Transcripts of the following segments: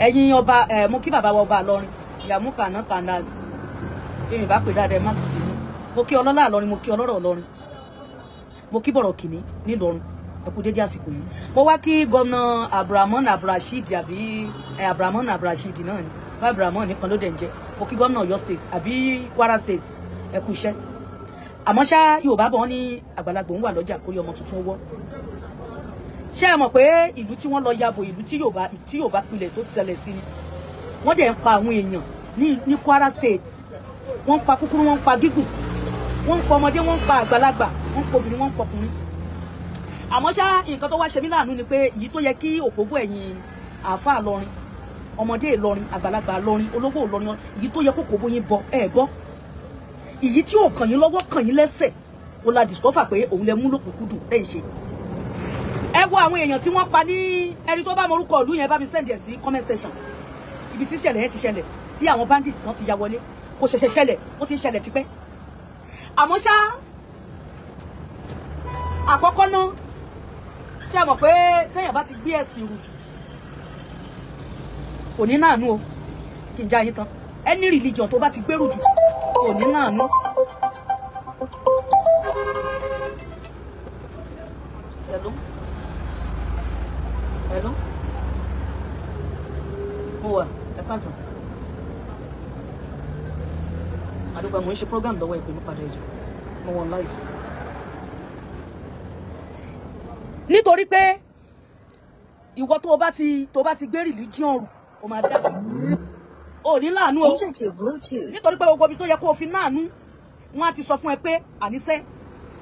Ẹ̀yin ọba mo kí bàbá wa ọba Ìlọrin ìyàmú kàná kànáàsì kí mi bá pè dáadáa ẹ má bínú. Mo kí ọlọ́lá Ìlọrin, mo kí ọlọ́rọ̀ Ìlọrin, mo kí bọ̀rọ̀ kìíní nílọrin. Ẹ kú dédé àsìkò yìí. Mo wá kí gómìnà Abdulrahman Abdulrasheed àbí Abdulrahman Abdulrasheed náà ni Abdulrahman nìkan ló dẹ̀ ń jẹ́. Mo kí gómìnà Ọ̀yọ́ state àbí Kwara state, ẹ kú iṣẹ́. Àmọ́ ṣá Yorùbá bọ̀ wọ́n ní àgbàlagbà ń wà lọ́jà kórí ọmọ tuntun wọ́. Ṣé ẹ mọ̀ pé ìlú tí wọ́n lọ yabo, ìlú tí Yorùbá pilẹ̀ tó tẹ̀lẹ̀ sí ni wọ́n dẹ̀ ń pa àwọn èèyàn ní Kwara state. Wọ́n ń pa kúkúrú, wọ́n ń pa gígùn, wọ́n ń pa ọmọdé, wọ́n ń pa àgbàlagbà, wọ́n ń pa obìnrin, wọ́n ń pa ọkùnrin. Àmọ́ ṣá nǹkan tó wá ṣe mí láàánú ni pé èyí tó yẹ kí òpópó ẹ̀yìn àáfàá Ìlọrin, ọmọdé Ìlọrin, àgbàlagbà Ìlọrin, olówó Ìlọrin, èyí tó yẹ kó kó bóyin bọ ẹ gbọ́, èyí tí ò kàn yín lọ́wọ́ kàn yín lẹ́sẹ̀ ó la discover pé òun lẹ mú lókùnkúndùn lẹ́yìn ṣe. Ẹ wo àwọn èèyàn tí wọ́n pa ní ẹni tó bá mọ orúkọ ìlú yẹn bá mi send ẹ̀ sí comment section. Ibi tí ìṣẹ̀lẹ̀ yẹn ti ṣẹlẹ̀ tí àwọn bandits náà ti ya wọlé, kò ṣẹ̀ṣẹ̀ ṣẹlẹ̀, ó ti ń ṣẹlẹ̀ tipẹ́. Àmọ́ ṣá àkọ́kọ́ náà ṣe mọ̀ pé téèyàn bá ti gbé ẹ̀sìn rù jù kò ní náànú o, kí n já yín tán. Any religion tó bá ti gbérù jù kò ní náànú. Hello? Hello? Mo wà, ẹ káàsán. Àdúgbò mo ń ṣe program lọ́wọ́, ìpè mi padà ìjọ. Mo wọ live. Nítorí pé ìwọ tó bá ti gbé religion rù, o máa dájú. O ní láàánú o. Nítorí pé gbogbo ibi tó yẹ kó o fi láàánú, wọ́n á ti sọ fún ẹ pé àníṣe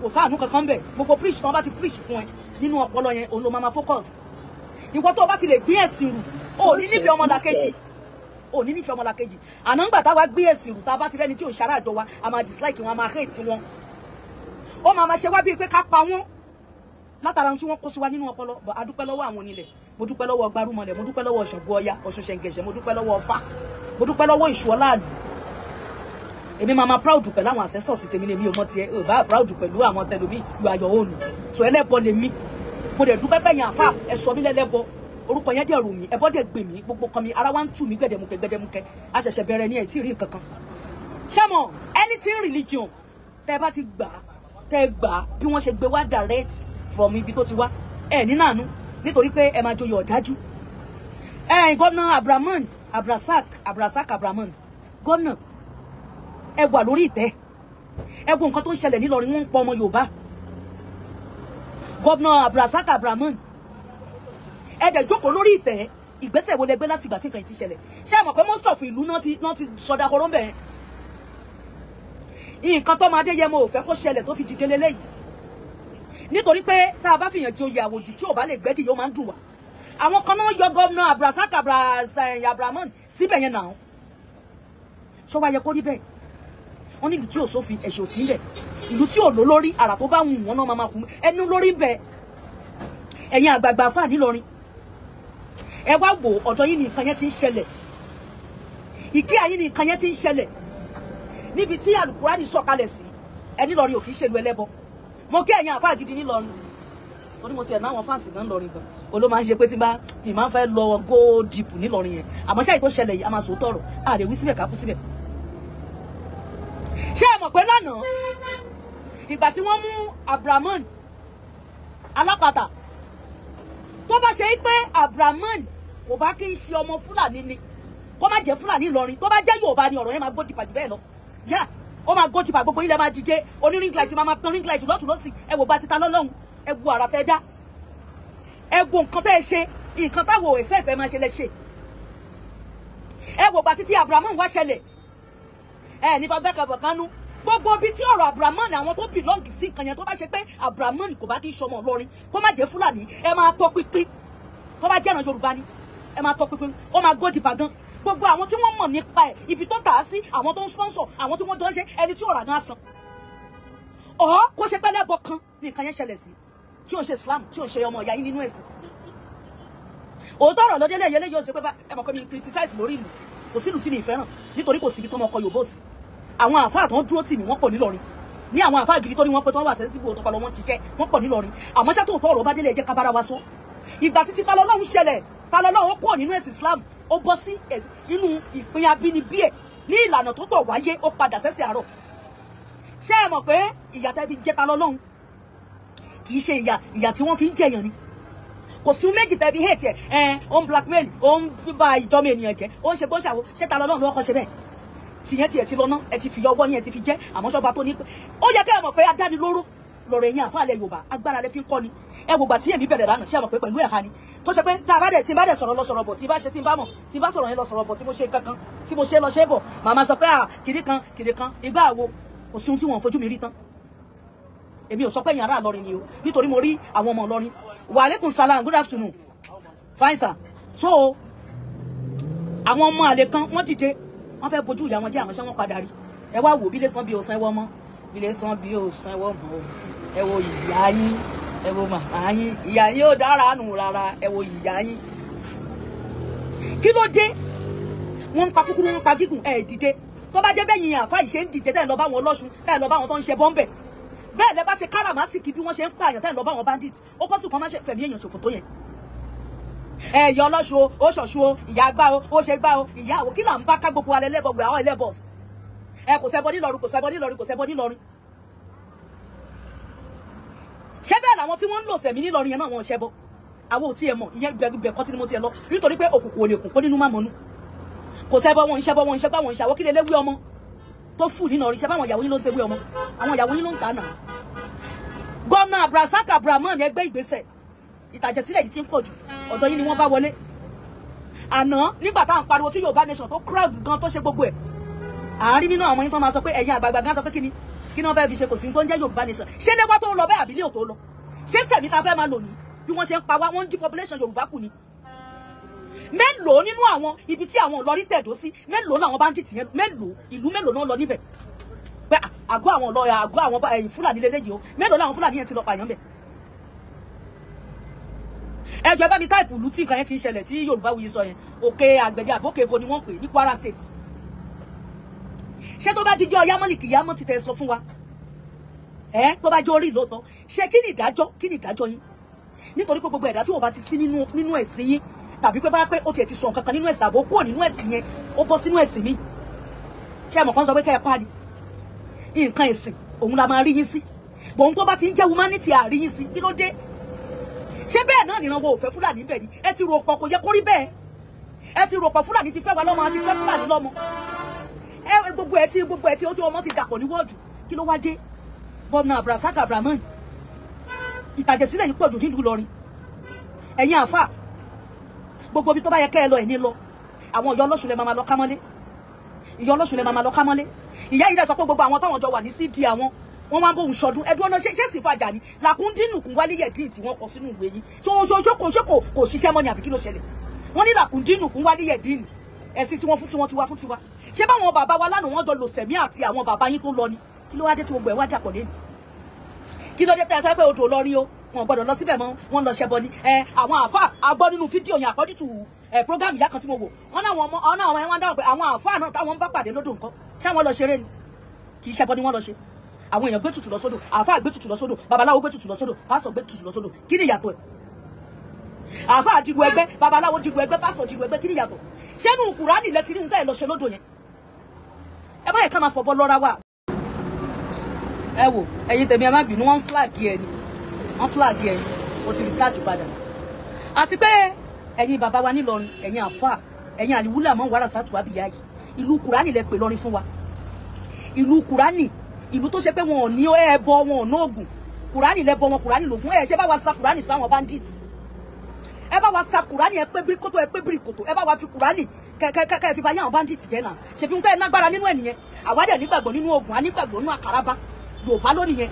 kò sáànú kankan bẹ̀. Gbogbo preach tí wọ́n bá ti preach fún ẹ nínú ọpọlọ yẹn, òun ló máa focus. Ìwọ tó bá ti lè gbé ẹ̀sìn rù, o ní nífẹ̀ẹ́ ọmọlàkejì. O ní nífẹ̀ẹ́ ọmọlàkejì. Àná ńgbà táwa gbé ẹ̀sìn rù, tá a bá ti rẹ́ni tí ò ṣara àjọ wa, a máa dislike wọn, a máa hate wọn. Ó máa ṣe wá bíi pé ká pa wọ́n látara ohun tí wọ́n kó sí wa nínú ọpọlọ. A dúpẹ́ lọ́wọ́ àwọn onílẹ̀, mo dúpẹ́ lọ́wọ́ Gbárùmọ̀lẹ̀, mo dúpẹ́ lọ́wọ́ Ṣàngó Ọya, Ọ̀ṣun Ṣẹ̀ǹgẹ̀ṣẹ̀, mo dúpẹ́ lọ́wọ́ Ọ̀fà, mo dúpẹ́ lọ́wọ́ Ìṣù Ọláàlú. Èmi máa ma proud pẹ̀lú àwọn ancestors tèmi ni, èmi ò mọ tiẹ̀, ò bá proud pẹ̀lú àwọn tẹlomi, you are your own. So ẹlẹ́bọ lèmi, mo dẹ̀ dúpẹ́ pẹ̀yìn àfà, ẹ sọ mí lẹ́lẹ́bọ, orúkọ yẹn dẹ̀ rò mí, ẹbọ dẹ̀ gbè mí, gbogbo kan mi, ara wa ń tù mí gbẹ̀dẹ̀mukẹ́ gbẹ̀dẹ̀mukẹ́, a ṣẹ̀ṣẹ̀ bẹ̀rẹ̀ ní ẹ̀ tí ì rí nǹkan kan. Ṣé mo anything religion tẹ́ bá ti gbà, tẹ́ gbà bí wọ́n ṣe gbé wá direct from ibi tó ti wá, ẹ ní nàánú, nítorí pé ẹ máa joyè ọ̀dájú. Ẹ gómìnà Abdulrahman Abdulrasaq Abdulrahman, gómìnà ẹ wà lórí ìtẹ́, ẹ wo nǹkan tó ń ṣẹlẹ̀ nílọrin, wọ́n ń pa ọmọ Yorùbá. Gómìnà Abdulrasaq Abdulrahman, ẹ dẹ̀ jókòó lórí ìtẹ́, ìgbésẹ̀ wo lẹ gbé láti ìgbà tí nǹkan yìí ti ṣẹlẹ̀? Ṣé ẹ mọ̀ pé most of ìlú náà ti sọdá koro ń bẹ̀? Nǹkan tó máa dé yẹ mo ò fẹ́ kó ṣẹlẹ̀ tó fi dìde lélẹ́yìí, nítorí pé tá a bá fìyàn joyè àwòdì tí ò bá lè gbẹ́dì yóò máa ń dùn wá. Àwọn kan náà yọ gómìnà Abdulrasaq Abdulrahman síbẹ̀ yẹn náà. Ṣó wá yẹ kó rí bẹ́ẹ̀? Wọ́n ní ìlú tí ò sófin ẹ̀ṣẹ̀ ò sílẹ̀, ìlú tí ò lólórí àrà tó bá wù wọ́n náà máa kú ẹnu lórí bẹ́ẹ̀. Ẹ̀yin àgbààgbà àfáà nílọrin, ẹ wá wò ọ̀dọ̀ yín ní nǹkan yẹn ti ń ṣẹlẹ̀, ìkí àyín ní nǹkan yẹn ti ń ṣẹlẹ̀ níbi tí Àlùkùránì sọ̀kalẹ̀ sí. Ẹ nílọrin ò kì í ṣèlú ẹlẹ́bọ. Mo kí ẹ̀yin àfáà gidi nílọrin, torí mo ti ẹ̀ náwọn fáǹsì gan lọrin gan oló máa ń ṣe pé tí bá mi máa ń fẹ́ lọ go deep nílọrin yẹn. Àmọ́ ṣáà tó ṣẹlẹ̀ yìí a máa sòótọ́ ọ̀rọ̀, a lè wí síbẹ̀ ká kú síbẹ̀. Ṣé ẹ mọ̀ pé lánàá ìgbà tí wọ́n mú Abdulrahman alápàtà, tó bá ṣe pé Abdulrahman kò bá kí ń ṣe ọmọ Fúlàní ni, kó má jẹ́ Fúlàní Ìlọrin, tó bá jẹ́ Yorùbá ni ọ̀rọ̀ yẹn máa go deep jù bẹ́ẹ̀ lọ. Yeah, ó máa go deeper, gbogbo ilẹ̀ máa dìde, oní ring light máa tan ring light lọ́tún lọ́sì. Ẹ wò bá ti ta lọ́lọ́hún, ẹ wo àrà tẹ́ dá, ẹ wo nǹkan tẹ́ ẹ ṣe, nǹkan táwọn ẹ̀fẹ́ ìfẹ́ máa ṣe lẹ ṣe. Ẹ wò bá títí Abdulrahman wá ṣẹlẹ̀, ẹ ní fagbẹ́kẹ̀bọ̀ kánú. Gbogbo ibi tí ọ̀rọ̀ Abdulrahman àwọn tó belong sí nǹkan yẹn, tó bá ṣe pé Abdulrahman kò bá kí ń ṣọmọ Ìlọrin, kó má jẹ́ Fúlàní, ẹ máa tọ́ pínpín. Tó bá jẹ́ràn Yorùbá ni, ẹ máa tọ́ pínpín, ó máa go deeper gan. Gbogbo àwọn tí wọ́n mọ̀ nípa ẹ̀, ibi tó tà á sí, àwọn tó ń sponsor, àwọn tí wọ́n jọ ń ṣe, ẹni tí ọ̀rọ̀ àgán san. Ọ̀ kó ṣe pẹ́lẹ́bọ kan ní nǹkan yẹn ṣẹlẹ̀ sí, tí ò ń ṣe Islam, tí ò ń ṣe ọmọ ìyá yín nínú ẹ̀sìn. Òótọ́ ọ̀rọ̀ lọ́dẹ́lẹ̀ yẹlẹ́ yóò ṣe pé ẹ mọ̀ pé mi criticize lórí ìlú, kò sí ìlú tí mi fẹ́ràn, nítorí kò síbi tó mọ ọkọ Yorùbá sí. Àwọn àfáà tó ń dúró tì mí wọ́n pọ̀ nílọrin, ní àwọn àfáà gidi tó ní wọ́n pé tó wà sensible tó palọ wọn ṣiṣẹ́, wọ́n pọ̀ nílọrin. Àmọ́ ṣá tó tọ́ ọ̀rọ̀ bá délé, ẹ jẹ́ ká bára wa sọ. Ìgbà títí ta lọ́lọ́run ṣẹlẹ̀, ta lọ́lọ́run kúrò nínú ẹ̀sìn Islam, Ó bọ́ sí inú ìpín abínibí ẹ̀ ní ìlànà tó tọ̀ wáyé, ó padà sẹ́sẹ̀ àárọ̀. Ṣé ẹ mọ̀ pé ìyà tẹ́ fi jẹ Ta lọ́lọ́run kì í ṣe ìyà tí wọ́n fi ń jẹyàn ni? Kò sí méjì tẹ́ fi hate ẹ̀, ó ń blackmail, ó ń ba ìjọmọ ènìyàn jẹ́, ó ń ṣe bó ṣàwó. Ṣé Ta lọ́lọ́run ló kọ́ ṣe bẹ́ẹ̀? Tìyẹn tiẹ̀ ti lọ ná, ẹ ti fi ọwọ́ yẹn ti fi jẹ́. Àmọ́ ṣọba tó ní pé ó yẹ kẹ́ ẹ mọ̀ pé adánilóró lọ̀rọ̀ ẹ̀yìn àfáàlẹ̀ Yorùbá, agbára lẹ fi ń kọ́ ni. Ẹ wò gbà tí èmi bẹ̀rẹ̀ lánàá, ṣé ẹ mọ̀ pé pẹ̀lú ẹ̀ka ni tó ṣe pé tá a bá dẹ̀ tí n bá dẹ̀ sọ̀rọ̀ lọ sọ̀rọ̀ bọ̀, tí bá ṣe tí n bá mọ̀, tí bá sọ̀rọ̀ yẹn lọ sọ̀rọ̀ bọ̀, tí mo ṣe kankan, tí mo ṣe lọ ṣe bọ̀, màmá sọ pé à kìdí kan kìdí kan ìgbà wo. Kò sí ohun tí wọ́n fojú mi rí tán. Èmi ò sọ pé ẹ̀yin ará Ìlọrin ni o, nítorí mo rí àwọn ọmọ Ìlọrin. Wa alaikum salam, good afternoon, fine sir. So àwọn ọmọ àlè kan wọ́n dìde, wọ́n fẹ́ bojú ìyá wọn jẹ́, àwọn ṣé wọ́n padà rí. Ẹ wá wò bí lè san bí o san ẹwọ́ mọ́, bí lè san bí o san ẹwọ́ mọ́ o. Ẹ wo ìyá yín, ẹ wo màmá yín, ìyá yín ò dára nù rárá, ẹ wo ìyá yín. Kí ló dé? Wọ́n ń pa kúkúrú, wọ́n ń pa gígùn, ẹ dìde. Tó bá jẹ́ bẹ́ẹ̀ yìnyín àfa ìṣe ń dìde, tẹ́ ẹ lọ bá wọn lọ́ṣun, tẹ́ ẹ lọ bá wọn tó ń ṣe bọ́ńbẹ̀. Bẹ́ẹ̀ lẹ bá ṣe káràmásìkì bí wọ́n ṣe ń pààyàn, tẹ́ ẹ lọ bá wọn bandit. Ó pọ́ sí kan má ṣe fẹ̀mí èèyàn ṣòfò tó yẹn. Ẹ yọ ọlọ́ṣun o, ó ṣọ̀ṣun o, ìyá gbá o, ó ṣe gbá o, ìyá o, kí là ń bá ká gbogbo alẹ́ lẹ́bọ̀, àwọn ẹlẹ́bọ̀s. Ẹ kò ṣẹbọ nílọrin, kò ṣẹbọ nílọrin, kò ṣẹbọ nílọrin. Ṣé bẹ́ẹ̀ làwọn tí wọ́n ń lò sẹ̀mí nílọrin yẹn náà wọ́n ṣẹbọ? Àwọn ò tiẹ̀ mọ̀, ìyẹn ibẹ̀ kọ́ tí ni mo tiẹ̀ lọ, nítorí pé òkùnkùn ò lè kùn kó nínú má mọ̀nú. Kò ṣẹbọ, wọn ń ṣẹbọ, wọn ń ṣẹbọ, wọn ń ṣàwọ́. Kí lè léwé ọmọ tó fù nínú ọ̀rìn? Ṣẹbọ àwọn ìyàwó yín ló ń tewé ọmọ, àwọn ìyàwó yín ló ń tà náà. Gómìnà Abdulrasaq Abdulrahman ẹgbẹ́ ìgbésẹ̀ ìtàjẹ̀sílẹ̀ yìí ti ń pọ̀ jù, ọ̀dọ̀ yín ni wọ́n bá wọlé. Àná nígbà tá à ń pariwo tí Yorùbá Nation tó crowd gan tó ṣe gbogbo ẹ̀, àárín nínú àwọn yín tó máa sọ pé ẹ̀yin àgbààgbà gan sọ pé kíni kí ni wọ́n fẹ́ fi ṣe, kò sí tó ń jẹ́ Yorùbá Nation. Ṣé léwá tó ń lọ bẹ́ẹ̀ àbílẹ̀ ò tó lọ? Ṣé sẹ̀mí ta fẹ́ máa lò ní bí wọ́n ṣe ń pa wá, wọ́n ń dí population Yorùbá kù ni? Mélòó nínú àwọn ibi tí àwọn Ìlọrin tẹ̀dó sí, mélòó làwọn bandits yẹn, mélòó ìlú mélòó náà lọ níbẹ̀? Pé àgọ́ àwọn Ìlọrin, àgọ́ àwọn ẹ̀yìn Fúlàní lélẹ́yìí o, mélòó làwọn Fúlàní yẹn ti lọ pààyàn bẹ̀? Ẹ jọ̀ọ́ ẹ bá mi táìpù ìlú tí nǹkan yẹn ti ń ṣẹlẹ̀ tí Yorùbá Wuyi sọ yẹn, Òkè Àgbẹ̀dẹ àbókè ebo ni wọ́n pè ní Kwara State. Ṣé tó bá dijọ́ yámọ́lì kìyámọ́ ti tẹ̀ sọ fún wa, ẹ tó bá jẹ́ orí lóòótọ́, ṣé kí ni ìdájọ́, kí ni ìdájọ́ yín? Nítorí pé gbogbo ẹ̀dá tí wọ́n bá ti sí nínú ẹ̀sìn yín, tàbí pé bá pé ó tiẹ̀ ti sọ nǹkan kan nínú ẹ̀sìn àbó kúrò nínú ẹ̀sìn yẹn, ó bọ́ sínú ẹ̀sìn mi. Ṣé àmọ̀ kan sọ pé kẹ́ ẹ pa ni? Nǹkan ẹ̀sìn òun la máa rí yín sí, bòun tó bá ti ń jẹ́ humanity àrí yín sí. Kí ló dé? Ṣé bẹ́ẹ̀ náà nìran wo ò fẹ́ Fúlàní bẹ́ẹ̀ ni? Ẹ ti rò pọ̀, kò yẹ kó rí bẹ́ẹ̀. Ẹ ti rò pọ̀, Fúlàní ti fẹ́ wa lọ́mọ, àti fẹ́ Fúlàní lọ́mọ. Ẹ gbogbo ẹ ti ojú ọmọ ti dàpọ̀ ní wọ́ọ̀dù. Kí ló wá dé? Gómìnà Abdulrasaq Abdulrahman, ìtàjẹ̀sílẹ̀ yìí pọ̀ jù nílùú Ìlọrin. Ẹ̀yin àfà, gbogbo ibi tó bá yẹ kẹ́ ẹ lọ ẹ̀ ní lọ. Àwọn ìyá ọlọ́ṣun lẹ máa lọ kámọ́lé, ìyá ọlọ́ṣun lẹ máa lọ kámọ́lé. Ìyá yìí dẹ̀ sọ pé gbogbo àwọn táwọn jọ wà ní sídìí àwọn wọ́n máa ń bóun ṣọdún. Ẹdún ọ̀nà ṣe sì fàjà ni làkúndínlùkùn wálé yẹ̀dín tí wọ́n kọ sínú ìwé yìí. Ṣó kò ṣiṣẹ́ mọ́ ni àbí kí ló ṣẹlẹ̀? Wọ́n ní làkúndínlùkùn wálé yẹ̀dín ẹ̀sìn tí wọ́n fún tiwọn tiwa fún tiwa. Ṣé báwọn bàbá wa lánàá wọ́n jọ lò sẹ̀mí àti àwọn bàbá yín tó lọ ni? Kí ló wá dé tí gbogbo ẹ̀ wá dàpọ̀ lẹ́nu? Kí ló dé tẹ́ ẹ sọ pé odò lọ rí o, wọn gbọ́dọ̀ lọ síbẹ̀ mọ́, wọ́n lọ ṣẹbọ ni? Ẹ àwọn àáfà agbọ́ nínú fídíò yẹn àkọ́jútù ẹ program ìyá kan tí mo wò, wọ́n náà wọn ọ̀nà àwọn ẹ̀ wọ́n dáhùn pé àwọn àáfà náà táwọn ń bá pàdé lódò nǹkan, ṣáwọn lọ ṣeré ni? Kì í ṣẹbọ ni wọ́n lọ ṣe. Àwọn èèyàn gbé tutù lọ sódò, àáfà gbé tutù lọ sódò, babaláwo gbé tutù lọ sódò, pásítọ̀ gbé tutù lọ sódò. Kí ni ìyàtọ̀ ẹ̀? Àáfà dìrú ẹgbẹ́, babaláwo dìrú ẹgbẹ́, pásítọ̀ dìrú ẹgbẹ́, kí ni ìyàtọ̀? Ṣé nínú Kùránì lẹ ti rí ohun tẹ́ ẹ lọ ṣe lódò yẹn? Ẹ bá yẹ ká máa fọbọ lọ́ra wa. Ẹ wò ẹ̀yin tèmi, ẹ má bínú, wọ́n flag ẹ ni, wọ́n flag ẹ ni, ó ti restart padà. Àti pé ẹ̀yin bàbá wa nílọrin, ẹ̀yin àfà, ẹ̀yin àlìwúlà mọ́ wàrà sátú àbíyá yìí, ìlú Kùránì lẹ pè lọrin fún wa. Ìlú Kùránì, ìlú tó ṣe pé wọn ò ní ẹbọ, wọn ò ní ògùn. Kùránì lẹ bọ wọn, Kùránì lògùn. Ẹ ṣe bá wa sa Kùránì sáwọn bandit, ẹ bá wa sa Kùránì, ẹ pé bíríkótó, ẹ pé bíríkótó, ẹ bá wa fi Kùránì kẹ fi bá yá àwọn bandit jẹ náà. Ṣèbí ń tẹ́ ẹ nágbára nínú ẹ nìyẹn. Àwa dẹ̀ nígbàgbọ́ nínú ògùn, a nígbàgbọ́ nínú àkàràbá Yorùbá lónìí yẹn.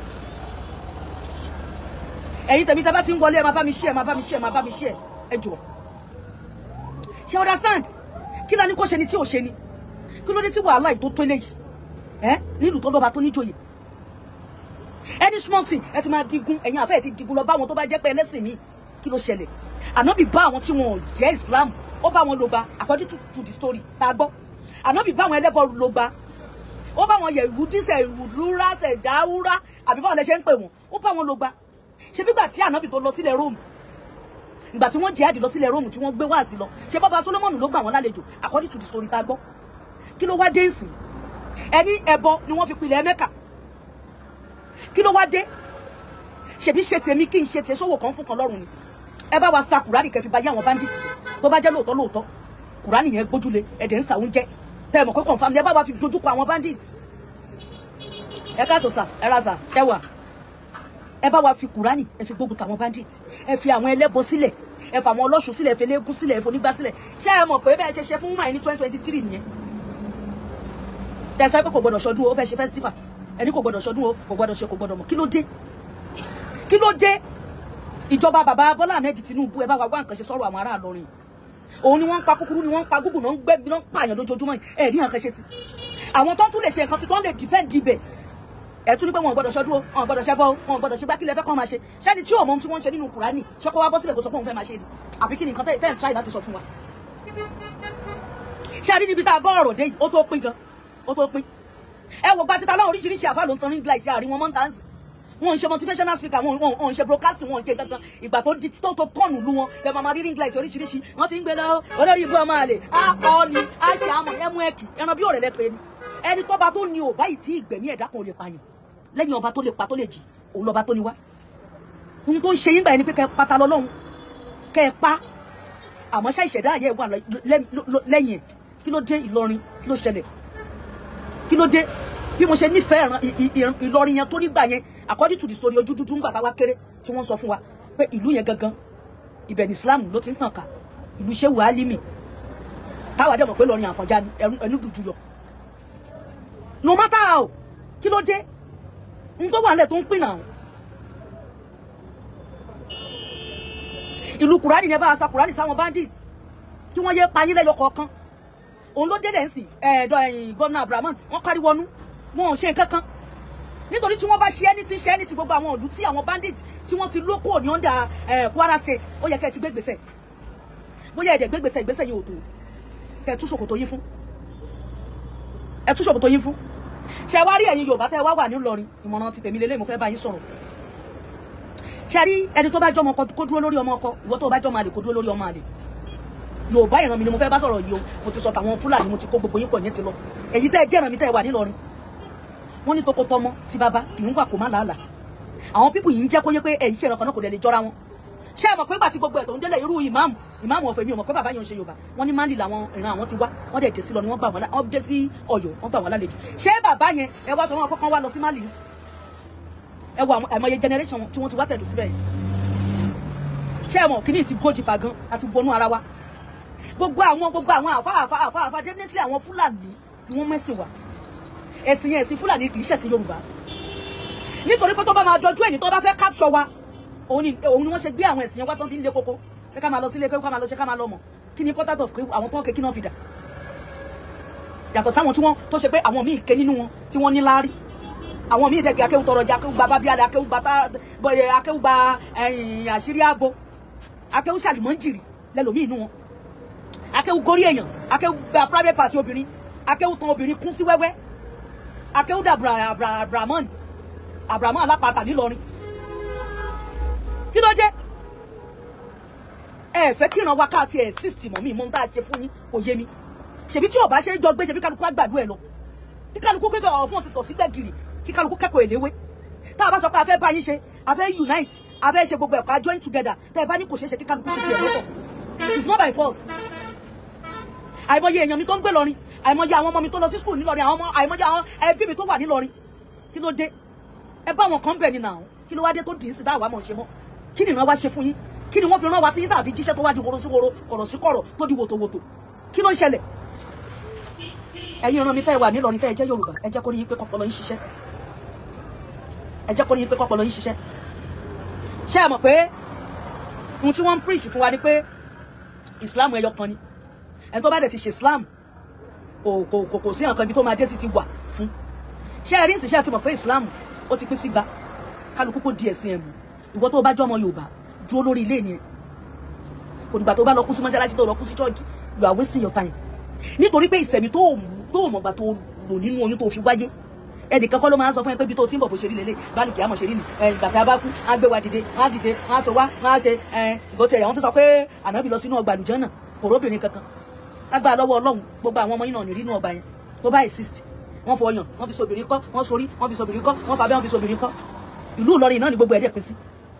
Ẹ̀yin tèmi tẹ́ bá ti ń wọlé, ẹ máa bá mi share, ẹ máa bá mi share, ẹ máa bá mi share, ẹ jọ̀ọ́. Ṣé understand? Kí la ní kó ṣe ni tí ò ṣe ni? Kí ló dé tí wàhálà yìí tó tó eléyìí? Ẹ nílùú tó lọ́ba tó níjòyè. Any small thing ẹ ti máa digun, ẹ̀yin àfẹ́ ẹ ti digun lọ bá wọn tó bá jẹ́ pé ẹlẹ́sìn mi. Kí ló ṣẹlẹ̀? Ànábì bá àwọn tí wọn ò jẹ́ Islam, ó bá wọn lò gba, according to the story tá a gbọ́. Ànábì bá àwọn ẹlẹ́bọ lò gba, ó bá wọn yẹ̀wùdísẹ̀ ìwùdúrásẹ̀ dáwúrá, àbí báwọn lẹ ṣe ń pè wọ́n, ó bá wọn lò gba. Ṣe bígbà tí Ànábì tó lọ sílẹ̀ Rome Ìgbà tí wọ́n jihad lọ sílẹ̀ Róòmù tí wọ́n gbé wáàsí lọ, ṣé bàbá Solomon ló gbà wọ́n lálejò according to the story tá a gbọ́? Kí ló wá dé ìsìn? Ẹni ẹbọ ni wọ́n fi pilẹ̀ Mẹ́kà. Kí ló wá dé? Ṣebí ṣe tèmi kí n ṣe tiẹ̀, sówò kan fún kan lọ́rùn ni. Ẹ bá wa sa Kùránì kẹ́ fi bá yé àwọn bandits jẹ́. Tó bá jẹ́ lóòótọ́ lóòótọ́, Kùránì yẹn gbójúlé, ẹ̀dẹ̀ ń sa oúnjẹ. Tẹ́ ẹ mọ̀ pé confirm ni, ẹ bá wa fi dojúkọ àwọn bandits. Ẹ káàsán sà, ẹ ra sà, ṣẹ́ wà. Ẹ bá wa fi Kùránì, ẹ fi gbógun tàwọn bandits. Ẹ fi àwọn ẹlẹ́bọ sílẹ̀, ẹ fa àwọn ọlọ́ṣun sílẹ̀, ẹ fi eléégún sílẹ̀, ẹ fi onígbá sílẹ̀. Ṣé ẹ mọ̀ pé bẹ́ẹ̀ ṣe ṣe fún woman ní 2023 nìyẹn? Tẹ́ sọ pé kò gbọdọ̀ ṣọdún o, ó fẹ́ ṣe festival. Ẹni kò gbọdọ̀ ṣọdún o, kò gbọdọ̀ ṣe, kò gbọdọ̀ mọ̀. Kí ló dé? Kí ló dé? Ìjọba bàbá Bọ́lá Ahmed Tinubu, ẹ bá wa wá nǹkan ṣe sọ̀rọ̀ àwọn ará Ìlọrin. Òun ni wọ́n ń pa kúkúrú, ni wọ́n ń pa gúgùn, náà ń gbẹ́bí, náà ń pààyàn lójoojúmọ́. Ẹ rí nǹkan ṣe sí. Àwọn tó ń tún lè ṣe nǹkan sí, tó ń lè defend ibẹ̀. Ẹ tún ní pé wọn ò gbọdọ̀ ṣọdún o, wọn ò gbọdọ̀ ṣẹbọ o, wọn ò gbọdọ̀ ṣe gbá, kí lẹ fẹ́ kàn máa ṣe? Ṣẹ́ni tí ò mọ ohun tí wọ́n ń ṣe nínú Kùránì, ṣé kó wá bọ́ síbẹ̀ kó sọ pé òun fẹ́ máa ṣe ni? Àbí kí ni nǹkan tẹ́ ń try láti sọ fún wa? Ṣé a rí níbi tá a bọ́ ọ̀rọ̀ dé yìí? Ó tó pín gan, ó tó pín. Ẹ wò gba títa lọ́wọ́ oríṣiríṣi àfáà ló ń tan ring light àárín wọn mọ́ńtàǹsì. Wọn ń ṣe motivational speaker, wọn ń ṣe broadcasting, wọn ń ṣe gangan. Ìgbà tó di tó tó tọ̀nù lu wọn lẹ máa rí ring light oríṣiríṣi. Wọ́n ti ń gbé lọ olórí ibú ọmọ àlè, á pọ̀ ni, á ṣe àmọ̀ ẹmú ẹ̀kì, ẹran bí òrẹ̀lẹ̀ pé ni. Ẹni tọ́ba tó ní ò báyìí tí ìgbẹ̀mí ẹ̀dá kan ò lè pààyàn. Lẹ́yìn ọba tó lè pa tó lè jì, òun lọ́ba tó ní wá. Ohun tó ń ṣe yín gbà yẹn ni pé kẹ́ ẹ pata lọ́lọ́run, kẹ́ ẹ pa. Àmọ́ ṣá ìṣẹ̀dá ayé wà lẹ́yìn ẹ̀. Kí ló dé Ìlọrin? Kí ló ṣẹlẹ̀? Kí ló dé? Bí mo ṣe nífẹ̀ẹ́ Ìlọrin yẹn tó nígbà yẹn, according to the story ojú dúdú ńgbà táwa kéré tí wọ́n sọ fún wa pé ìlú yẹn gangan ibẹ̀ ní Islam ló ti ń tàn ká, ìlú Shehu Alimi. Táwa dẹ̀ mọ̀ pé Ìlọrin Àfọ̀njá ni ẹnu dùdú yọ. No matter how, kí ló dé? N tó wà nílẹ̀ tó ń pín náà. Ìlú Kùránì ni ẹ bá wa sa Kùránì sáwọn bandits kí wọ́n yé pa yín lẹ́yọ kọ̀ọ̀kan. Òun ló délẹ̀ ń sìn ẹ̀ẹ́dọ̀ ẹ̀yìn gómìnà Abrahamu, wọ́n kárí wọnú, wọn ò ṣe nǹkan kan. Nítorí tí wọ́n bá ṣe ẹni tí ṣe ẹni tí gbogbo àwọn ìlú tí àwọn bandits tí wọ́n ti lókò ní under Kwara State, ó yẹ kẹ́ ẹ ti gbégbèsè. Bóyá ẹ̀dẹ̀ gbégbèsè, ìgbésẹ̀ yìí ò tó. Kẹ́ ẹ tú ṣòkòtò yín fún. Ẹ tú ṣòkòtò yín fún. Ṣé wá rí ẹ̀yin Yorùbá tẹ́ wá wà ní Ìlọrin, ìmọ̀ràn ti tèmi lélẹ̀, mo fẹ́ bá yín sọ̀rọ̀. Ṣé rí ẹni tó bá jọmọ ọkọ kó dúró lórí ọmọ ọkọ, ìwọ tó bá jọmọ àlè kó dúró lórí ọmọ àlè. Yorùbá ìran mi ni mo fẹ́ bá sọ̀rọ̀ yìí o, mo ti sọ tàwọn Fúlàní, mo ti kó gbogbo yín pọ̀ yẹn ti lọ. Èyí tẹ́ ẹ jẹ́ ìran mi tẹ́ ẹ wà nílọrin. Wọ́n ní tọkọtọmọ tí bàbá kì í wà kó má làálàá. Àwọn pípù yìí ń jẹ́ kó yé pé ẹ̀yìn ṣe ìran kan náà kò dẹ̀ lè jọra wọn. Ṣé ẹ mọ̀ pé ìgbà tí gbogbo ẹ̀ tó ń délẹ̀ irú ìmáàmù, ìmáàmù ọ̀fẹ́ mi ò mọ̀ pé bàbá yẹn ń ṣe Yorùbá. Wọ́n ní Mali làwọn ìran àwọn ti wá, wọ́n dẹ̀ dé sí lọ ni wọ́n gbà wọ́n, wọ́n dé sí Ọ̀yọ́, wọ́n gbà wọ́n lálejò. Ṣé bàbá yẹn ẹ wá sọ wọn kọ́kọ́ wá lọ sí Mali? Ẹ wo àwọn àìmọye generation tí wọ́n ti wá tẹ̀dù síbẹ̀. Ṣé ẹ mọ̀ kíní ti go deeper gan àti wọnú ara wa? Gbogbo àwọn àfa àfa àfa àfa definitely àwọn Fúlàní ni wọ́n mẹ́sìn wa. Ẹ̀sìn yẹn ẹ̀sìn Fúlàní kì í ṣẹ̀sìn Yorùbá. Nítorí pé tó bá máa dọjú ẹni tó bá fẹ́ capture wa, òun ni wọ́n ṣe gbé àwọn ẹ̀sìn yẹn wá tán fi ń le koko. Pé ká máa lọ sílé, ká máa lọ ṣe, ká máa lọ mọ̀. Kí ni important of àwọn tó ń ké kí náà fi dà? Yàtọ̀ sáwọn tí wọ́n tó ṣe pé àwọn míì ké nínú wọn tí wọ́n ní láárí. Àwọn míì dẹ̀kẹ́ akéwù tọrọ jẹ, akéwù gba bábíàlẹ̀, akéwù gba akéwù gba àṣírí ààbò, akéwù ṣàlìmọ́njìrì lẹ́lòmíì inú wọn. Akéwù gorí èèyàn, akéwù gba private party obìnrin, akéwù tan obìnrin kún sí wẹ́wẹ́, akéwù dà Abrahamu Abrahamu alápatà nílọrin. Kí ló dé? Ẹ fẹ́ kí ìran wákàtí ẹ̀ sísì mọ̀ mí mọ́ tá a ṣe fún yín kò yé mi. Ṣèbí tí ò bá ṣe é jọ gbé, ṣèbí kálukú á gbàdúrà ẹ lọ. Kí kálukú kékeré ọ̀rọ̀ fún ọ̀tí tọ̀ sí gbẹ̀gìrì, kí kálukú kẹ́kọ̀ọ́ èléwé. Tá a bá sọ pé a fẹ́ bá yín ṣe, a fẹ́ unite, a fẹ́ ṣe gbogbo ẹ̀kọ́, a join together. Tá ẹ bá ní kò ṣeé ṣe kí kálukú ṣe tiẹ̀ lọ́tọ̀. It's not by force. Àìmọye èèyàn mi tó ń gbé lọrin, àìmọye àwọn ọmọ mi tó lọ sí school nílọrin, àwọn ọmọ àìmọye àwọn ẹbí mi tó wà nílọrin. Kí ló dé? Ẹ bá wọn kan bẹ̀ ni nàá. Kí ló wá dé tó dì í sí dáwà mọ̀ ṣe mọ́? Kí ni ìran wá ṣe fún yín? Kí ni wọ́n fi rán wa sí yín tàbí jíṣẹ́ tó wá di horo sí horo, kọ̀rọ̀ sí kọ̀rọ̀, tó di wòtòwòtò? Kí ló ń ṣẹlẹ̀? Ẹ̀yin ìran mi tẹ́ ẹ wà nílọrin tẹ́ ẹ jẹ́ Yorùbá, ẹ jẹ́ kó rí yín pé kọ́pọlọ yín ṣiṣẹ́. Ẹ jẹ́ kó rí yín pé kọ́pọlọ yín ṣiṣẹ́. Ṣé ẹ mọ̀ pé ohun tí wọ́n ń preach fún wa ni pé Islam ẹyọ kan ni. Ẹni tó bá dẹ̀ ti ṣe Islam kò sí nǹkan ibi tó máa dé sí ti wà fún. Ṣé ẹ rí ìsìn, ṣé ẹ ti mọ̀ pé Islam ó ti pín sí gba, kálukú kó di ẹ̀sìn ẹ̀ mú. Ìwọ tó bá jọ́ ọmọ Yorùbá dúró lórí ilé ni ẹ. Kò dìgbà tó bá lọ kú sí mọ́ṣáláṣí tó lọ kú sí church, you are wasting your time. Nítorí pé ìsẹ̀mí tó mọ̀gbà tó lò nínú oyún tó fi wáyé, Ẹnìkan kọ́ ló máa ń sọ fún ẹ pé ibi tó ti ń bọ̀ bó ṣe rí lélẹ̀ bálùkì àmọ̀ ṣe rí ni. Ìgbà tá a bá kú á gbé wa dìde, wọ́n á dìde, wọ́n á sọ wá, wọ́n á ṣe nǹkan tí ẹ̀yà wọn ti sọ pé ànábì lọ sínú ọgbà àlùjànnà kò róbìnrin kankan. Lágbára lọ́wọ́ Ọlọ́run gbogbo àwọn ọmọ yìí náà ní rínú ọgbà yẹn tó bá exist. Wọ́n fọ ọyàn, wọ́n fi sobìnrin kọ́, wọ́n sorí, wọ́n fi sobìnrin kọ́, wọ́n fàbẹ́, wọ́n fi sobìnrin kọ́. Ìlú Ìlọrin náà ni gbogbo ẹ̀dẹ̀ pín sí.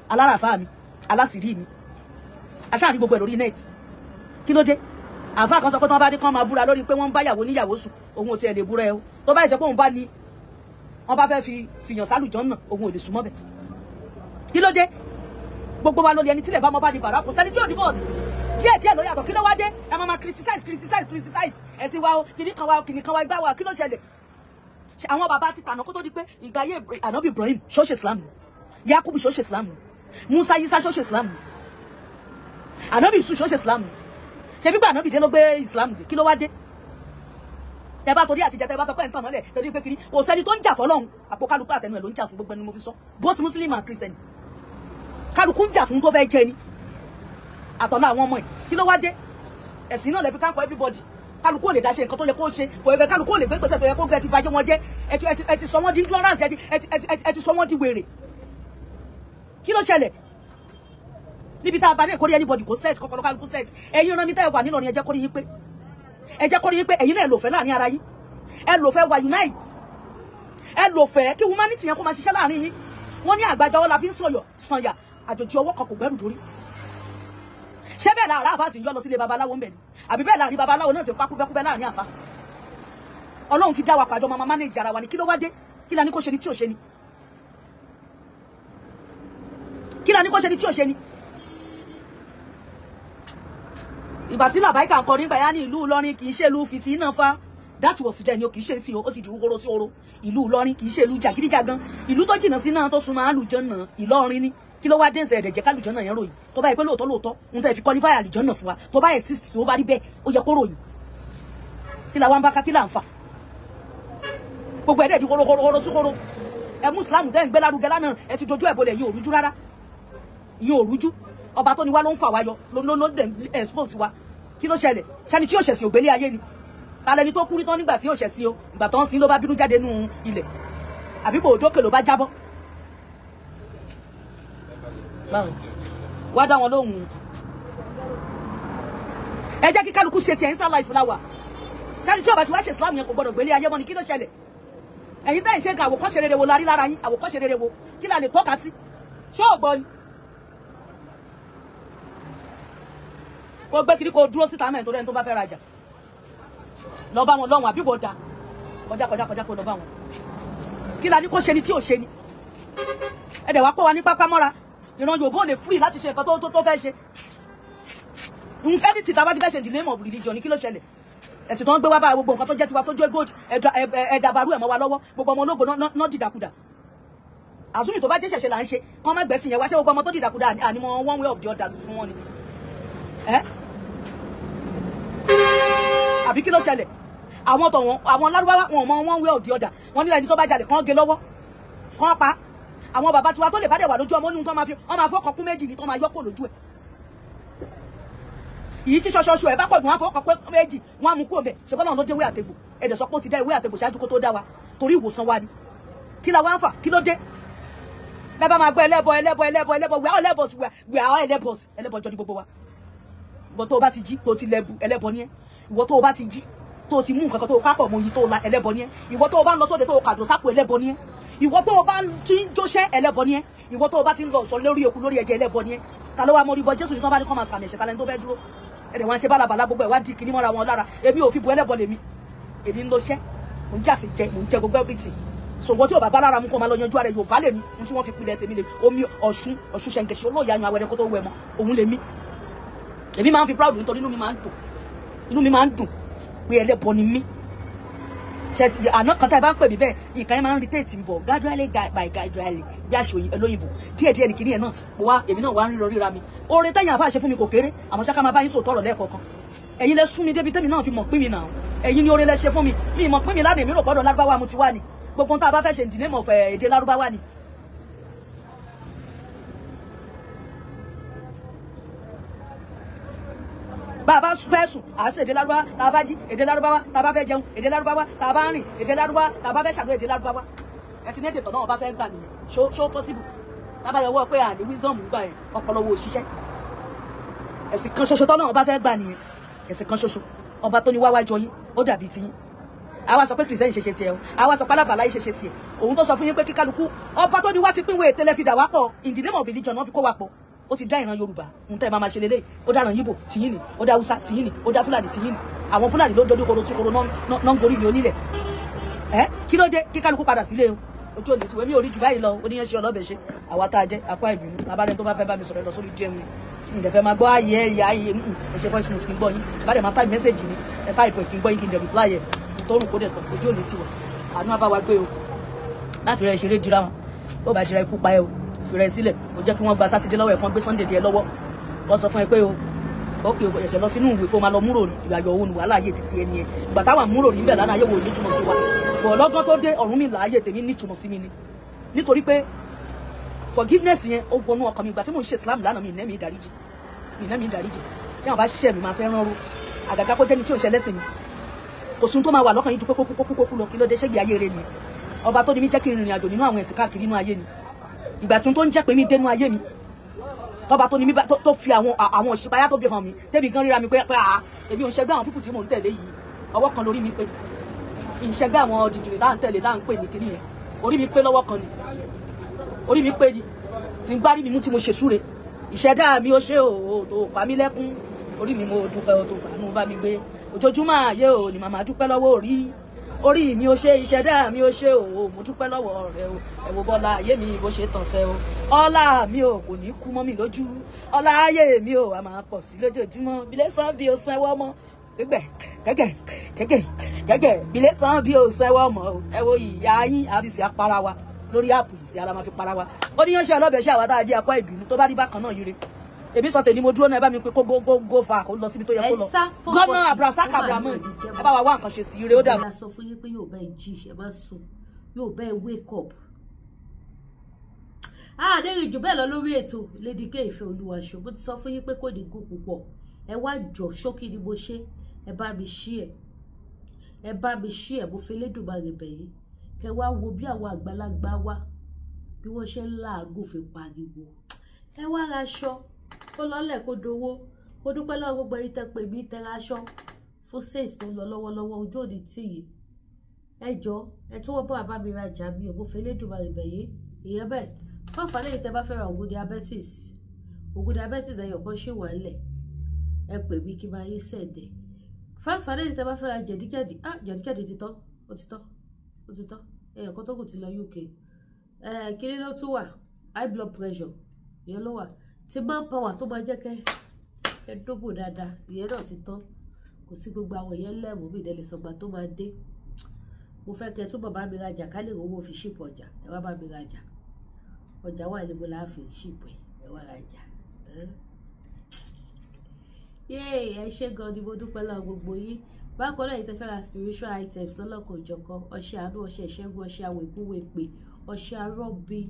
Aláràfáà mi, alásìrí mi, aṣáà ní gbogbo ẹ̀ lórí net. Kí ló dé? Àfáà kan sọ pé tí wọ́n bá ní kán máa búra lórí pé wọ́n ń báyàwó níyàwó sùn, òun ò tiẹ̀ lè búra ẹ o. Tó bá ìṣe pé òun bá ní wọ́n bá fẹ́ fi fìyàn sálùjọ́ náà, òun ò lè súnmọ́ bẹ̀. Kí ló dé? Gbogbo wa lórí ẹni tílẹ̀ bá mọ́ bá ní bàrà, kò sẹ́ni tí ò ní bọ̀t. Díẹ̀ díẹ̀ ló yàtọ̀. Kí ló wá dé? Ẹ máa criticize criticize criticize ẹ̀sìn wa o, kìnnì kan wa o, kìnnì kan wa igbá wa, kí ló ṣẹlẹ̀? Àwọn bàbá ti tànà kó tó di pé ìgbà ayé Ànábì Ibrahim ṣọ́ọ̀ṣì Islam, Yakubu ṣọ́ọ̀ṣì Islam, Musa Isa ṣọ́ọ̀ṣì Islam, Ànábì Yusuf ṣọ́ọ̀ṣì Islam. Ṣe bí gbà Ànábì dé ló gbé Islam dé? Kí ló wá dé? Tẹ bá torí àtijọ́ tẹ bá sọ pé nǹkan mọ́lẹ̀ torí pé kiri kò sẹ́ni tó ń jà fọlọ́run. Àpò kálukú àtẹnu ẹ̀ ló ń jà fún, gbogbo ẹni mo fi sọ, both Muslim and Christian. Kálukú ń jà fún tó fẹ́ jẹ ni àtọ̀lá àwọn ọmọ ẹ̀. Kí ló wá dé? Ẹ̀sìn náà lè fi káńkọ everybody. Kálukú ò lè dáṣe nǹkan tó yẹ kó ṣe, kò yẹ kálukú ò lè gbé gbèsè tó yẹ kó gbé. Ẹ ti bàjẹ́ wọn jẹ́, ẹ ti sọ wọ́n di ignorance, ẹ ti sọ wọ́n di wèrè. Kí ló ṣẹlẹ̀? Níbi tá a bá ní ìkórè anybody kò set kọ́kọ́ kálukú set. Ẹ̀yin ọ̀nà mi tẹ́ ẹ wà nílọrin, ẹ jẹ́ kórè yín pé, ẹ jẹ́ kórè yín pé ẹ̀yin náà lò fẹ́ láàrin ara yín, ẹ lò fẹ́ wà unite, ẹ lò fẹ́ kí humanity yẹn kó máa ṣiṣẹ́ láàrin yín. Wọ́n ní àgbájọ ọwọ́ la fi ń sọ̀yọ̀ sànyà, àjòjì ọwọ́ kan kò gbẹ́rù dórí. Ṣé bẹ́ẹ̀ láàrin àfa ti ń yọ lọ sílé babaláwo ń bẹ̀ ni? Àbí bẹ́ẹ̀ láàrin babaláwo náà ti pa kúbẹ́kúbẹ́ láàrin àfa? Ọlọ́run ti dá wa pàjọ máa manage ara wa ni. Kí ló wá dé? Kí la ní kó ṣe ni tí ò ṣe ni? Kí la ní kó ṣe ni tí ò ṣe ni? Ìgbà tí Làbáìkà ń kọrin nígbà yá ní ìlú Ìlọrin kì í ṣe ìlú fìtínà fa. That was then ni o, kì í ṣe sí o, ó ti di wúkoro sí oro. Ìlú Ìlọrin kì í ṣe ìlú jàgídíjàgan, ìlú tó jìnnà sí náà tó súnmọ́ àlùjànnà Ìlọrin ni. Kí ló wá dé? Ǹsẹ̀ ẹ̀dẹ̀ jẹ́ kálùjànnà yẹn ròyìn. Tó bá yẹ pé lóòótọ́ lóòótọ́ ń tẹ́ fi qualify àlùjànnà fún wa, tó bá exist, tó bá rí bẹ́ẹ̀, ó yẹ kó ròyìn. Kí la wá ń bá ká? Kí là ń fà? Gbogbo ẹ̀dẹ̀ di horo sí horo. Ẹ mú Islam tẹ́ ń gbé lárugẹ lánàá, ẹ ti dojú ẹ̀ bolẹ̀. Yìí ò rújú rárá, yìí ò rújú. Ọba tó ní wá ló ń fà wá yọ, ló dẹ̀ expose wa. Kí ló ṣẹlẹ̀? Ṣani tí yóò ṣẹ̀sìn ògbélé ayé ni? Talẹ́ni tó kú rí tán nígbà tí yóò ṣẹ̀sìn o, ìgbà tó ń sin ló bá bínú jáde nù ilẹ̀, àbí bò òdókè ló bá jábọ́ wá dá wọn lóhùn. Ẹ jẹ́ kí kálukú ṣe tiẹ̀ ń sá láìfù láwà. Ṣáni tí ó bá ti wá ṣe Islam yẹn kò gbọdọ̀ gbélé ayé mọ́ ni? Kí ló ṣẹlẹ̀? Ẹ̀yin tẹ́ ẹ̀ ṣe nǹkan, àwòkọ́ṣe rere wo la rí lára yín? Àwòkọ́ṣe rere wo kí la lè tọ́ka sí? Ṣé ò gbọ́ ni? Kó gbé kiri, kó dúró síta mẹ́rin torí ẹni tó bá fẹ́ rajà lọ bá wọn lọ́wọ́n, àbí wò da kọjá kọjá kọjá, kó lọ bá wọn. Kí la ní kó ṣe ni tí ò ṣe ni? Ẹ dẹ̀ wá kó wa ní pápá mọ́ra. Ìran Yorùbá ò lè free láti ṣe nǹkan tó fẹ́ ṣe. Nǹkan ní tìta bá ti fẹ́ ṣe the name of religion ni. Kí ló ṣẹlẹ̀? Ẹ̀sìn tó ń gbé wá bá gbogbo nǹkan tó jẹ́ tiwa tó jẹ́ gold, ẹ̀dàbàrú ẹ̀ mọ́ wa lọ́wọ́. Gbogbo ọmọ ológo náà dìdàkudà. Àsúmì tó bá jẹ́ ṣẹ̀ṣẹ̀ là ń ṣe kán má gbẹ̀sìn yẹn wá. Ṣé gbogbo ọmọ tó dìdàkudà ànímọ́ one way of the others fún wọn ni ẹ́? Àbí kí ló ṣẹlẹ̀? Àwọn tọ̀wọ̀n, àwọn lárúbáwá, wọn mọ one way of the other. Wọn ní ẹni tó bá jalè, kán gé lọ́wọ́, kán pa. Àwọn bàbá tiwa tó lè bá dẹ̀ wà lójú ọmọ nínú tó máa fi wọ́n máa fọ́kàn kún méjì ní tó máa yọ́kò lójú ẹ̀. Èyí tí ṣọṣọṣọ ẹ̀ bá pọ̀ jù, wọ́n á fọ́kàn pé méjì, wọ́n á mú kúrò bẹ̀. Ṣe bọ́lá ló dé ewé àtegbò? Ẹ̀dẹ̀ sọ pé ó ti dá ewé àtegbò ṣáájú kó tó dá wa torí ìwòsàn wa ni. Kí la wá ń fà? Kí ló dé? Bẹ́ẹ̀ bá máa gbọ́ ẹlẹ́bọ ẹlẹ́bọ ẹlẹ́bọ ẹlẹ́bọ, we are ẹlẹ́bọs, we are ẹlẹ́bọs. Ẹlẹ́bọ jọ ní gbogbo wa. Ìwọ tó o bá ti jí tó ti lẹ́bu, ẹlẹ́bọ ni ẹ́. Ìwọ tó o bá ti jí tó o ti mú nǹkan kan tó o pápọ̀ mọ́ oyin tó o la, ẹlẹ́bọ ni ẹ́. Ìwọ tó o bá ń lọ sóde tó o kàdó sápò, ẹlẹ́bọ ni ẹ́. Ìwọ tó o bá ti ń jóṣẹ́, ẹlẹ́bọ ni ẹ́. Ìwọ tó o bá ti ń lọ sọ lórí eku lórí ẹ̀jẹ̀, ẹlẹ́bọ ni ẹ́. Ta ló wá mọ orí bọ Jésù ní? Tó bá ní kọ́ máa sàmì ẹ̀ṣẹ̀, talẹ́ni tó fẹ́ dúró? Ẹ̀dẹ̀ wọn ṣe bálabàlá, gbogbo ẹ̀ wá di kíní mọ́ra wọn lára. Èmi ò fi bu ẹlẹ́bọ lèmi. Èmi ń lo ṣẹ́, mò ń jàsè jẹ, mò ń jẹ gbogbo everything. Sòwò tí ò bá bá lára mu, kó máa lọ yanjú ara ẹ̀. Yorùbá lèmi, ohun tí wọ́n fi pilẹ̀ tèmi lèmi. Omi Ọ̀ṣun, Ọ̀ṣun ṣẹ̀ǹgẹ̀ṣẹ̀ olóòyà yan awẹ́rẹ́ kó tó wẹ̀ mọ́ òun lèmi. Èmi máa ń fi proud nítorí inú mi máa ń dùn, inú mi máa ń dùn pé ẹlẹ́bọ ni mí. Ṣe ti àná kan tá ẹ bá ń pè mí bẹ́ẹ̀, nǹkan yẹn máa ń irritate mi bọ̀. Gradually by gradually, bí aṣọ olóyìnbó, díẹ̀ díẹ̀ ní kinní yẹn náà mo wá, èmi náà wá ń ríran ríra mi. Oore tẹ̀yìn àfa ṣe fún mi kò kéré, àmọ́ ṣáká máa bá yín sòtọ́rọ̀ lẹ́ẹ̀kọ̀ọ̀kan. Ẹ̀yin lẹ sún mi débi tẹ́mi náà fi mọ̀ pín mi náà. Ẹ̀yin ni oore lẹ ṣe fún mi. Mi mọ̀ pín mi lánàá, èmi rò pọ́dọ̀ lárúbáwá mo ti wá ni. Gbogbo ohun tá a bá fẹ́ ṣe in the name of èdè lárúbáwá ni. Bá a bá fẹ́ sùn à ń ṣe èdè lárúbáwá, tá a bá jí èdè lárúbáwá, tá a bá fẹ́ jẹun èdè lárúbáwá, tá a bá rìn èdè lárúbáwá, tá a bá fẹ́ ṣàdúrà èdè lárúbáwá. Ẹ ti ní èdè tọ̀nà ọba fẹ́ gbà nìyẹn. Ṣó possible? Tábàyọwọ́ pé àní wisdom ń gbà yẹn, ọpọlọ wo òṣìṣẹ́. Ẹ̀sìn kan ṣoṣo tọ́nà ọba fẹ́ gbà nìyẹn. Ẹ̀sìn kan ṣoṣo. Ọba tó ní wá wájọ yín, ó dàbí tiyín. Àwa sọ pé kìrìsìtẹ́nì ṣe ṣe tiẹ̀ o, àwa sọ pé alábàláyé ṣe ṣe tiẹ̀. Òun tó sọ fún yín pé kíkálukú ọba tó ní wá ti pínwó ètè lẹ́fi dà wá pọ̀, in the name of religion náà fi kó wa pọ̀. Ó ti dá ìran Yorùbá, ń tẹ́ ẹ máa ma ṣe lélẹ̀, ó dá ìran Yíbò tìyín ni, ó dá Haúsá tìyín ni, ó dá Fúlàní tìyín ni. Àwọn Fúlàní ló ń dojú koro sí koro náà ń gorí ilé onílẹ̀. Ẹ kí ló dé kíkálukú padà sílé o? Ojú òní tiwẹ́ mi ò rí jù báyìí lọ, oníyanṣẹ́ ọlọ́bẹ̀ ṣe, àwa tá a jẹ́ apá ìbínú, abárẹ́ni tó bá fẹ́ bá mi sọ̀rọ̀ lọ sórí DM mi. Ǹdẹ̀ fẹ́ máa gbọ́ ayé ẹ̀yà ayé ẹ ṣe voice note kí n gbọ́ yín, bá dẹ̀ máa type message ni, ẹ type ẹ̀ kí n gbọ́ yín kí n dẹ̀ reply ẹ̀. Tọrùn kó dẹ̀ tán, ojú òní tiwa, àánú á bá wa gbé o. Láti rẹ ṣeré dira wọn, ó bá ṣe ra ikú pa ẹ o, fi rẹ sílẹ̀, ó jẹ́ kí wọ́n gba Sátidé lọ́wọ́ ẹ̀ kan gbé Sunday dé ẹ lọ́wọ́. Kó sọ fún ẹ pé o, ókè o, ṣẹ̀ṣẹ̀ lọ sínú ìwé kó máa lọ múrò rí, ìyàyọ̀ òun wàhálà ayé títí ẹni ẹ. Ìgbà táwa múrò rí ń bẹ̀ lánàá ayé wo nítumọ̀ sí wa. Bọ̀ lọ́gán tó dé ọ̀run mi láàyè tèmi nítumọ̀ sí mi ni. Nítorí pé forgiveness yẹn ó wọnú ọkàn mi. Ìgbà tí mò ń ṣe Islam lánàá mi ìnẹ́ mi ìdáríjì. Mi ìnẹ́ mi ìdáríjì. Tí àwọn bá ṣiṣẹ́ mi máa fẹ́ rán ro. Àgàgà kó jẹ́ni tí ò ń ṣe lẹ́sìn mi. Kò sún tó máa wà lọ́kàn yín ju pé kókú kókú kókú lọ, kí ló dé ṣégi ayé rẹ ni. Ọba tó ní mi jẹ́ kí n rìnrìn àjò nínú àwọn ẹ̀sìn káàkiri nínú ayé ni. Ìgbà tí n tó ń jẹ́ pé mi dénú ayé mi, tọba tó ní mi tó fi àwọn òṣìpáyà tó fi hàn mí, tẹ́bi gan ríra mi pé àá èmi ò ń ṣẹgbẹ́ àwọn pípù tí mò ń tẹ̀lé yìí. Ọwọ́ kan lórí mi pé ìṣẹ́gbẹ́ àwọn dìdìrì tá à ń tẹ̀lé tá à ń pè ní kíní yẹn. Orí mi pé lọ́wọ́ kan ni. Orí mi pé ni. Tí ń gbárí mi mú tí mo ṣe súre. Ìṣẹ̀dá mi ó ṣe òó tó pa mí lẹ́kún. Orí mi mo dúpẹ́ o tó fàánú bá mi gbé. Ojoojúmọ́ ayé o ni màmá dúpẹ́ lọ́wọ́ orí. Orí mi ó ṣe, ìṣẹ̀dá mi ó ṣe o, mo dúpẹ́ lọ́wọ́ rẹ o. Ẹ wo bọ́lá ayé mi bó ṣe tàn sẹ́ o. Ọlá mi ò kò ní kú mọ́ mi lójú. Ọlá ayé mi ò a máa pọ̀ sí lójoojúmọ́. Bílẹ̀ sàn bí o sẹ́wọ́ mọ́. Gẹ́gẹ́ gẹ́gẹ́ gẹ́gẹ́ gẹ́gẹ́ bílẹ̀ sàn bí o sẹ́wọ́ mọ́ o. Ẹ wo ìyá yín àbísí apara wa lórí áàpù yìí sí ara máa fi para wa. Ó ní yánṣẹ́ ọlọ́bẹ̀ ṣe àwa tá a jẹ́ akọ́ ìbínú tó bá rí bákan náà yire. Èmi sọ tèmi mo dúró náà, ẹ bá mi pé kó go fa kó lọ síbi tó yẹ kó lọ. Gómìnà Abdulrasaq Abdulrahman, ẹ bá wa wá nǹkan ṣe sí ire ó dàbí. Mo sọ fún yín pé yóò bá ẹ jí, ẹ má sùn, yóò bá ẹ wake up. Àdéhùn jù bẹ́ẹ̀ lọ lórí ètò Lady K Ìfẹ́ Olúwaṣọ. Mo ti sọ fún yín pé kò ní gùn púpọ̀. Ẹ wá jọ ṣókí ni mo ṣe, ẹ bá mi ṣí ẹ, ẹ bá mi ṣí ẹ, mo fi Elédùmarè bẹ̀ yín. Kẹ wá wo bí àwọn àgbàlagbà wa bí wọ́n ṣe ń làágùn fi pariwo. Ẹ wá ra aṣọ kó lọ́lẹ̀ kó dowó. Mo dúpẹ́ lọ́wọ́ gbogbo ẹ̀yin tẹ́ pè mí tẹ́ ra aṣọ fún sales tó ń lọ lọ́wọ́lọ́wọ́ ojú òní tì yìí. Ẹ jọ ẹ tún wọ́n bá bàbá mi rajà mi ò, mo fi Elédùmarè bẹ̀ yín. Ìyẹn bẹ́ẹ̀. Fún àǹfààní ẹ̀yin tẹ́ bá fẹ́ ra ògùn diabetes, ògùn diabetes ẹyọ kan ṣì wà ńlẹ̀, ẹ pè mí kí n máa yín sẹ̀dẹ̀. Fún àǹfààní ẹ̀yin tẹ́ bá fẹ́ ra jẹ̀díjẹ̀dí, jẹ̀díjẹ̀dí ti tán, ó ti tán, ó ti tán, ẹyọ kan tó kù ti lọ UK. Kíní ló tún wà, high blood pressure ìyẹn ló wà, ti manpower tó máa jẹ́ kẹ́ dóbò dáadáa ìyẹn náà ti tán. Kò sí gbogbo àwọn ìyẹn lẹ́mú mi ìdẹ́lẹ̀ sọgbà tó máa dé. Mo fẹ́ kẹ́ tún bàbá mi rajà ká lè rówó fi ṣìpù ọjà. Ẹ wá bá mi rajà, ọjà wà níbo la fi ṣìpù ẹ, ẹ wá rajà. Yéè, ẹ ṣé gan ni, mo dúpẹ́ lọ́wọ́ gbogbo yín. Bákan náà, yìí tẹ́ fẹ́ ra spiritual items lọ́lọ́kan òjọ̀kan, ọṣẹ àánú, ọṣẹ ìṣẹ́gun, ọṣẹ àwẹ̀kúwèpè, ọṣẹ arọ́bí,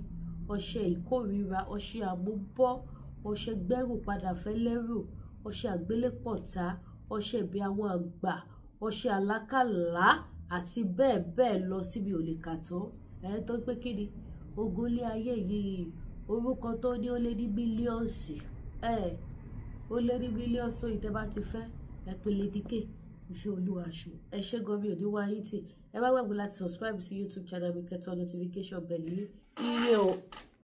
ọṣẹ ìkórìíra, ọṣẹ àmúbọ́, ọṣẹ gbẹ́rù padà fẹ́lẹ́rù, ọṣẹ àgbélépọ̀tá, ọṣẹ ìbí àwọn àgbà, ọṣẹ àlákàlà àti bẹ́ẹ̀ bẹ́ẹ̀ lọ síbi ò lè kà tán. Ẹ tó pé kí ni ogun ilé ayé yìí, orúkọ tó ní ó lé ní mílíọ̀nsì, ẹ ó lé ní mílíọ̀nsì. Ìtẹ́ bá ti fẹ́ ẹ pè Lady K Ìfẹ́ Olúwaṣọ. Ẹ ṣé gan, mi ò ní wáyé tì. Ẹ má gbàgbé láti subscribe sí YouTube channel mi, kẹ́ tẹ notification bell yín. Ire o.